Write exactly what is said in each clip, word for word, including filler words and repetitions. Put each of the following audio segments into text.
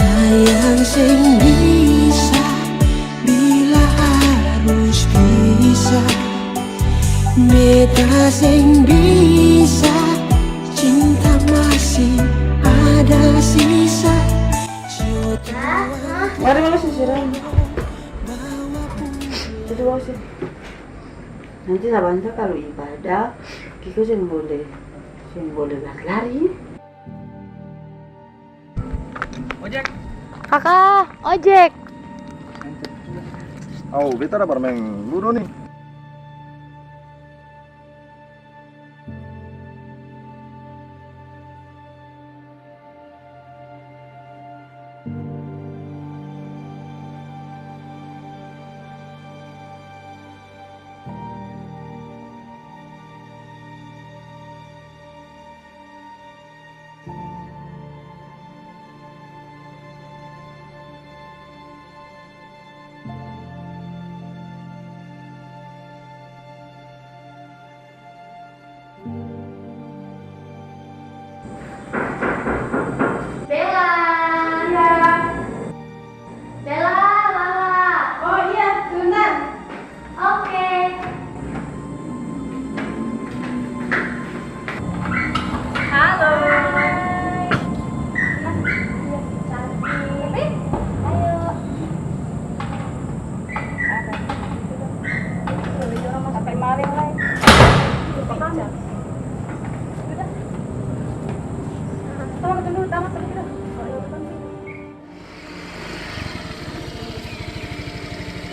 Sayang seng bisa, bila harus pisah. Beta seng bisa, cinta masih ada sisa. Mari, mari, sisiran. Itu bawa sini. Nanti sabantar kalu ibadah, Kiko seng boleh, seng boleh lari-lari. Ojek. Kaka, ojek. Au, beta ada barmaeng ludo ni. Bella. Iya. Bella, Lala. Oh iya, sebentar. Oke. Halo. Hai. Iya, cantik. Ayo. Sampai maling, Lai. Udah. Tolong dulu, tamat dulu.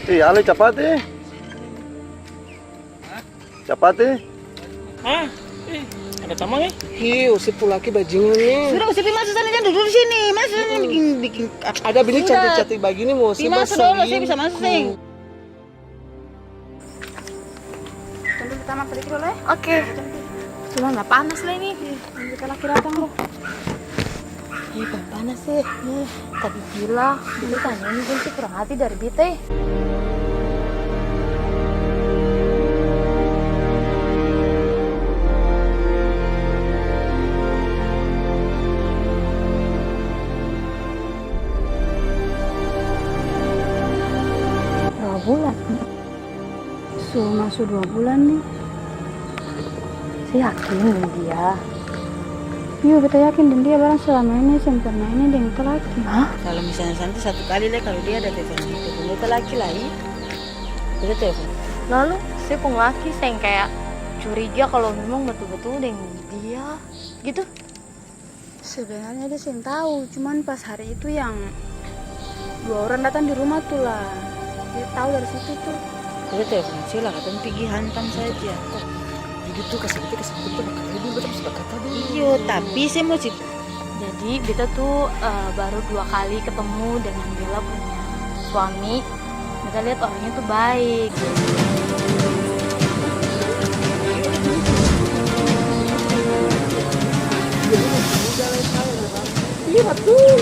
Eh, ale capat, eh. Capat, eh. Hah? Eh, ada tamang, eh? Ih, Usep pung laki bajingan, nih. Sudah, Usep pi maso sana, jang dudu di sini. Maso sana, biking, biking, ada bini cantik-cantik bagini, mo Usep maso dolo, Usep bisa maso, seng. Tunggu, kita mampir dulu, eh. Oke. Cuma lah panas lah ini. Ih, nanti laki datang, loh. Ih, panas, eh. Ih, tapi gila. Ini tanya ini, Gunsi kurang hati dari beta, eh. Dua bulan. Su maso dua bulan ni. Se yakin deng dia? Iyo, beta yakin deng dia, barang selama ini seng pernah ini deng beta laki. Hah? Kalo misalnya sampe satu kali lai, kalo dia ada telepon, telepon beta laki lai, beta telepon. Lalu, se pung laki seng kaya curiga kalo memang batul-batul deng dia, gitu? Sebenarnya dia seng tau, cuman pas hari itu yang dua orang datang di rumah tu lah, dia tau dari situ tu. Beta telepon Sela, katong pigi hantam saja. Jadi tu kasih beta, kasih beta bakal dulu, beta mesti bakata dulu. Iyo, tapi se mau cit-, jadi beta tu, eh, baru dua kali ketemu dengan Bella punya suami. Beta lihat orangnya tuh baik. Iya, betul.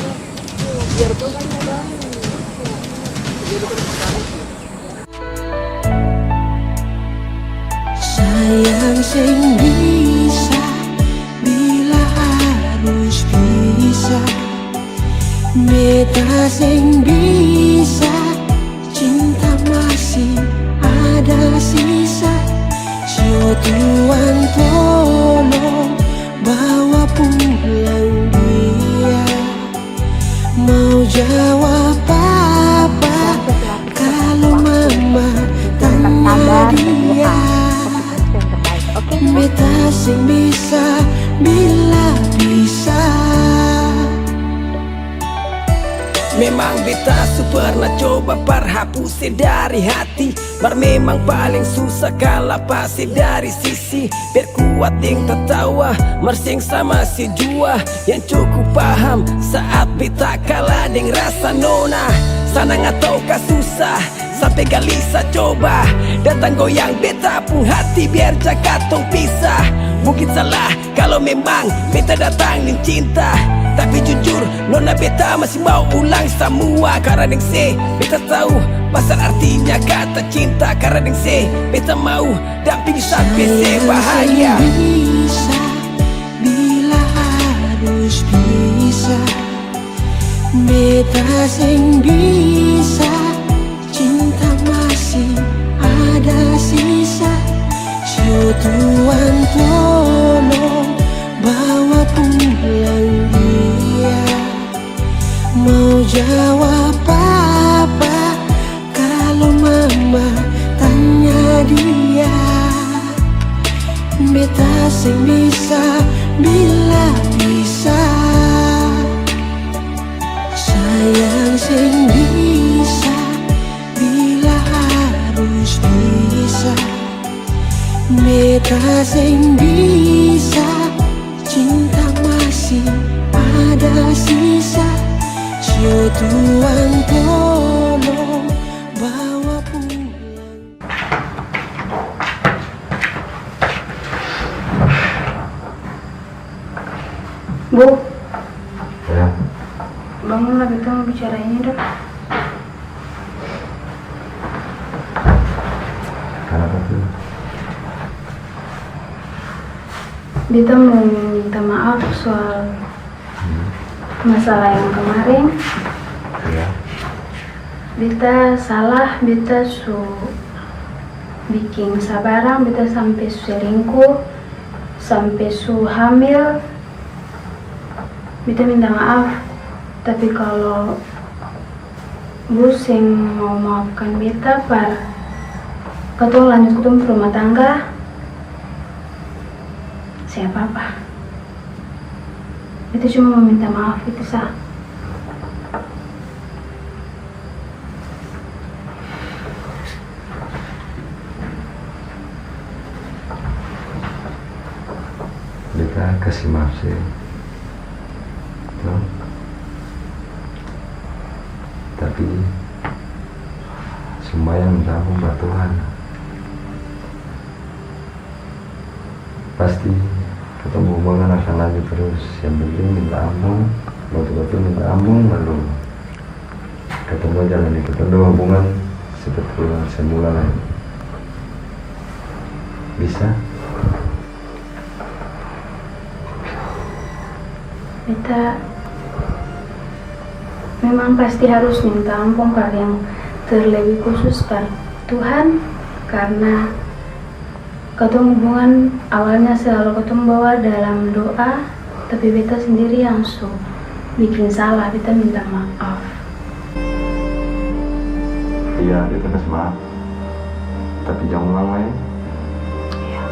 Biar Tuhan yang baik. Sayang seng bisa, bila harus pisah. Beta seng bisa, cinta masih ada sisa. Sio Tuhan tolong bawa pulang dia. Mau jawab apa kalo mama tanya dia? Beta seng bisa, bila bisa. Memang beta su pernah coba par hapus se dari hati, mar memang paling susah kalo lapase dari sisi. Biar kuat deng tatawa, mar seng sama se jua. Yang cukup paham saat beta kala deng rasa nona. Sanang atau ka susah, sampe galisa coba datang goyang beta pung hati, biar ja katong pisah. Mungkin salah kalo memang beta datang deng cinta, tapi jujur nona, beta masih mau ulang samua. Karna deng se beta tau pasal artinya kata cinta, karna deng se beta mau dampingi sampe se bahagia. Sayang seng bisa, bila harus pisah. Beta seng bisa, cinta masih ada sisa. Sio Tuhan tolong bawa pulang dia. Mau jawab apa kalo mama tanya dia? Beta seng bisa, bila bisa. Sayang seng bisa, bila harus bisa. Beta seng bisa, cinta masih ada sisa. Sio Tuhan tolong bawa pulang. Bu. Ya. Bangunlah, beta mo bicara ini dong. Kanapa tuh? Beta mo minta maaf soal masalah yang kemarin. Iya. Beta salah, beta su biking sabarang, beta sampe su selingkuh, sampe su hamil. Beta minta maaf, tapi kalo Bu seng mau maafkan beta par katong lanjut katong pung rumah tangga, seng apa-apa. Beta cuma mau minta maaf itu sa. Beta kasi maaf se. To. Tapi sumbayang minta ampung par Tuhan. Pasti katong pung hubungan akan lanjut terus. Yang penting minta ampung, batul-batul minta ampung, lalu katong dua jalani katong dua hubungan seperti ulang semula lai. Bisa? Beta memang pasti harus minta ampung par yang terlebih khusus par Tuhan, karna katong hubungan awalnya selalu katong bawa dalam doa, tapi beta sendiri yang su biking salah, beta minta maaf. Iya, beta kas maaf. Tapi jang ulang lai. Iya.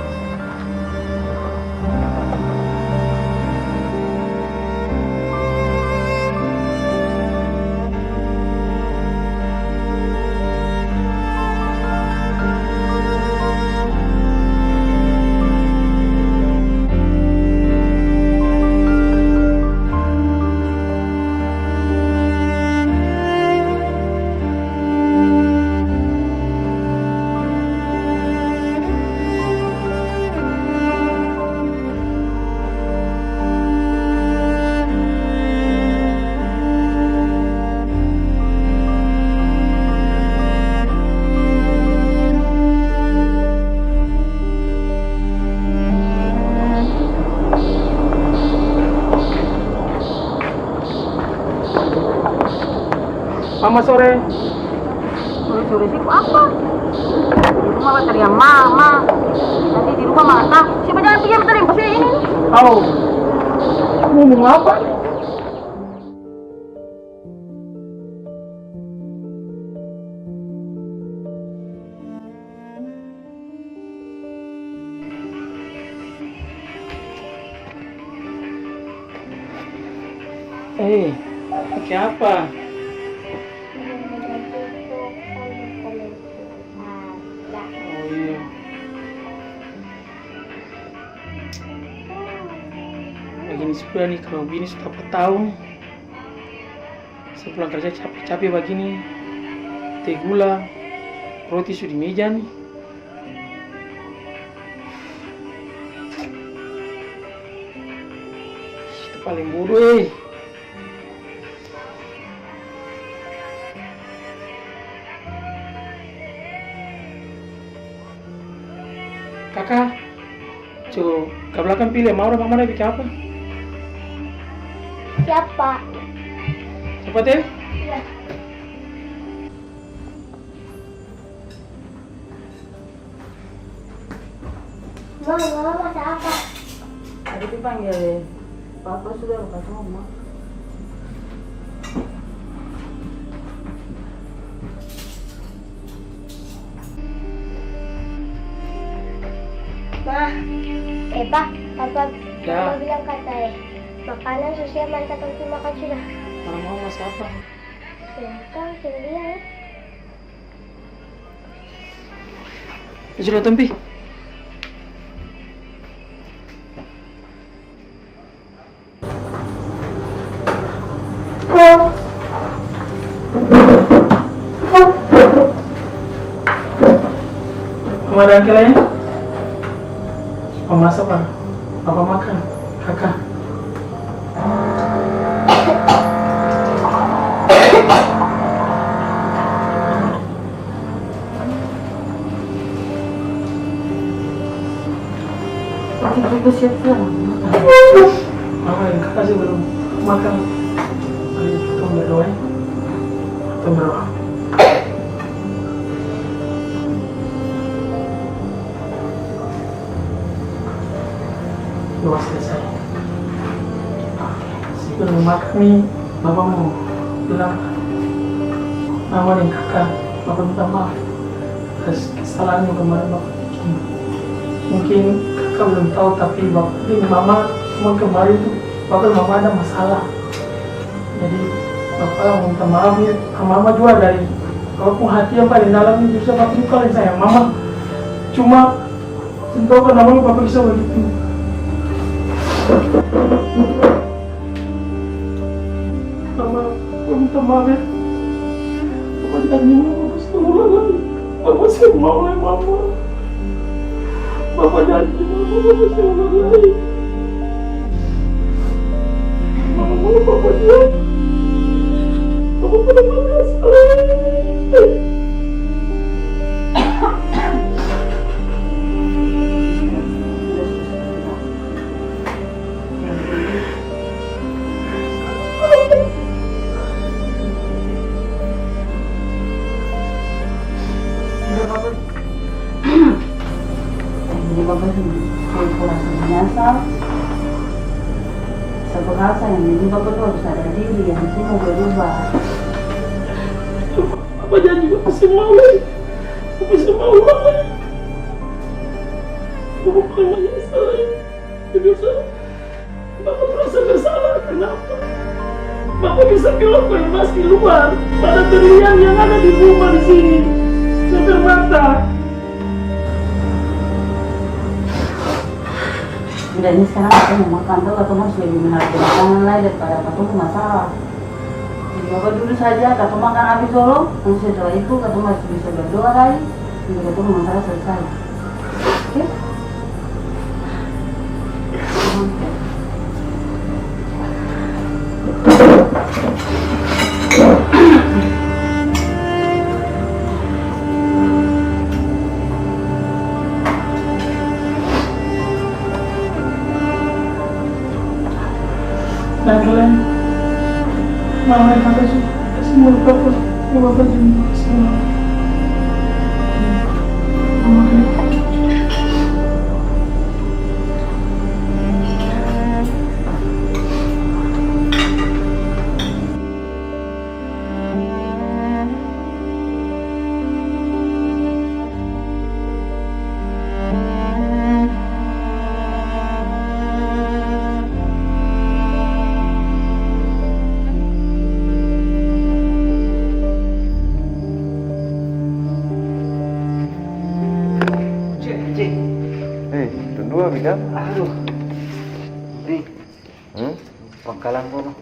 Mama sore. Sore-sore sibuk apa? Di rumah bataria mama. Nanti di rumah makan. Siapa jalan pinjam tadi? Pasti ini nih. Au. Ngomong apa? Eh, pake apa? Oh, iya. Bagini sudah nih, kalo bagini su dapa tau. Sa pulang karja cape-cape bagini, te gula, roti su di meja ni. Itu paleng bodo e. Kaka, co ka blakang pi lia Maura, mama dapa biking apa? Siapa? Cepat, e. Iya. Ma, Mama masak apa? Tadi pi panggel Papa sudah, Papa cuma Ma. Ma, eh, Pa, Papa, ya. Mama bilang kata, eh, makanan su siap, mari katong pi makan sudah. Mama masak apa? Seng tau, seng lia, eh. Sudah, tong pi. Mama ada angke lain? Mama masak, Papa makan. Kaka. Oke, kita siap, siap. Mama deng Kaka sih belum makan. Ayo, tong berdoa, ya. Tong berdoa. Doa selesai. Sebelum makan nih, Bapa mau bilang, Mama deng Kaka, Bapa minta maaf atas kesalahan yang kemarin Bapa bikin. Mungkin Kaka belum tahu, tapi Bapa deng Mama, cuma kemarin tuh Bapa deng Mama ada masalah. Jadi, Bapa mau minta maaf ya, Mama jua dari Bapa pung hati yang paling dalam ini, justru Bapa juga paling sayang Mama. Cuma, seng tau kanapa Bapa bisa bagitu. Mama, Bapa minta maaf ya. Bapa janji Mama pasti ulang lagi. Bapa seng mau lai Mama. Bapa janji, Mama, Bapa seng ulang lai. Mama, Bapa janji. Bapa pernah menyesal. Jadi Bapa seng pura-pura rasa menyesal. Satu hal sa yang penting Bapa tu harus sadar diri, yang penting mau berubah. Bapa janji Bapa seng mau lai. Bapa seng mau ulang lai. Bapa pernah menyesal lai. Jadi sa Bapa merasa bersalah, kenapa? Bapa bisa bilang kau emas di luar, pada berlian yang ada di rumah di sini. Seng bermata. Udah, ini sekarang katong mau makan, to, katong harus lebih menghargai pasangan lai daripada katong pung masalah. Jadi, Bapa dudu saja, katong makan abis dolo, nanti setelah itu katong harus bisa berdoa lai, untuk katong pung masalah selesai. Oke? Dan kalian, Mama yang kata sih, kasih mulut apa? Ya, Bapa janji kasih mulut. Mama kena. Cek, cek. Hei, dong dua, Bika? Aduh. Nih. Hmm? Pangkalan kono. Eh.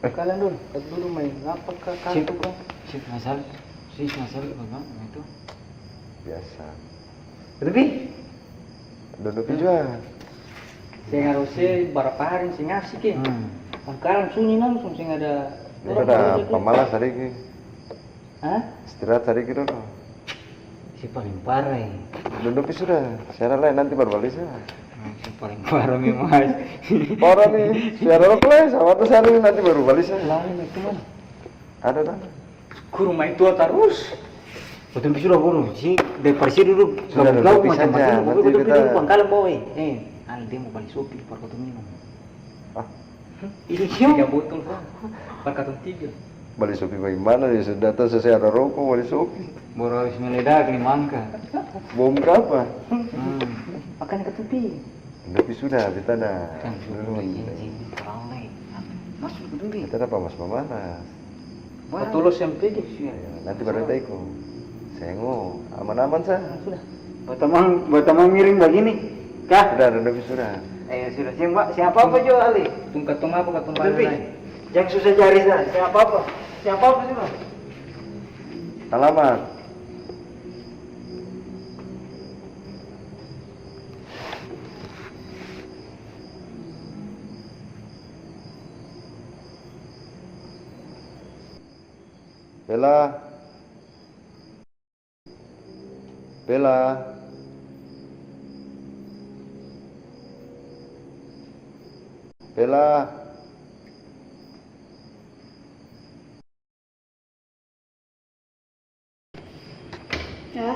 Pangkalan dulu. Dudu main apa ka kartu ka? Sip, Masal. Sip, Masal, bagaimana itu? Biasa. Tapi? Dong pi jua. Seng ada ose, barapa hari seng asik e. Hmm. Pangkalan sunyi langsung, seng ada orang. Pamalas sadiki. Hah? Istirahat sadiki dolo. Si paling parah ini. Dong pi sudah, siaran lai nanti baru balisa. Ah, si paling parah memang. Parah nih, siaran lai, sama tuh siaran nanti baru balisa. Lain itu mana? Ada, ada. Kurung maeng tua tarus. Katong pi sudah, buru. Si, daripada si dudu. Sudah, gabuk-gabuk dudu, pi saja. Macam-macam. Nanti katong pi beta dudu pangkalan bawa, eh. Eh, Ale, dia mo bali sopi par katong minum. Ah. Ini tiga botol, Bang. Par katong tiga. Bali sopi bagemana? Dia su datang selesai ada roko, bali sopi. Baru habis meledak ni mangka. Bom kapa? Hmm. Makanya katong pi. Tapi sudah, beta ada. Kan sudah, dulu, iya, iya, iya, terang lai. Masuk dulu, Bi. Beta ada pamanas-pamanas. Barang. Batulos yang pede. Iya, nanti baru beta iko. Seng o, aman-aman sa. Sudah. Batamang, batamang miring bagini. Kah? Sudah, ada lebih sudah. Eh, sudah. Seng, Pak. Siapa apa juga, Ali? Tung katong apa, katong bali lai. Jang susah cari sa. Siapa apa? Siapa apa juga? Alamat. Bella. Bella. Bella. Ya.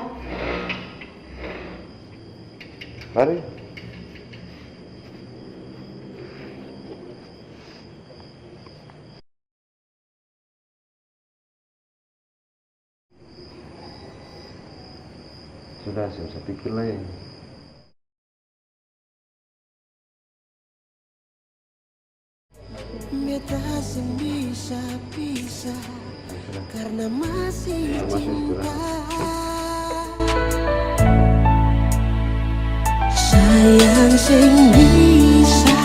Mari. Sudah, seng usah pikir lai. Beta seng bisa pisah karna masih cinta. Sayang seng bisa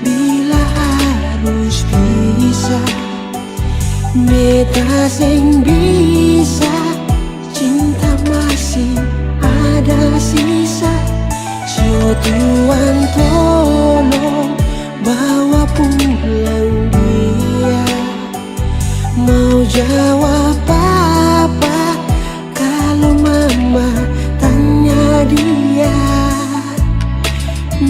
bila harus pisah. Beta seng bisa, cinta masih ada sisa. Sio Tuhan tolong bawa pulang dia. Mau jawab apa kalo mama tanya dia?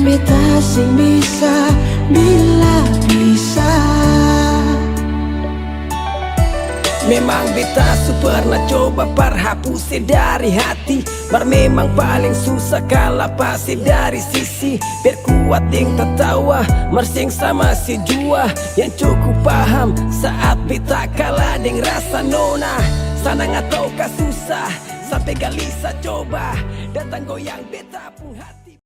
Beta seng bisa bila bisa. Memang beta su pernah coba par hapus se dari hati, mar memang paling susah kal lapase dari sisi. Biar kuat deng tatawa, mar seng sama se jua. Yang cukup paham saat beta kala deng rasa nona. Sanang atau ka susah, sampe galisa coba datang goyang beta pung hati.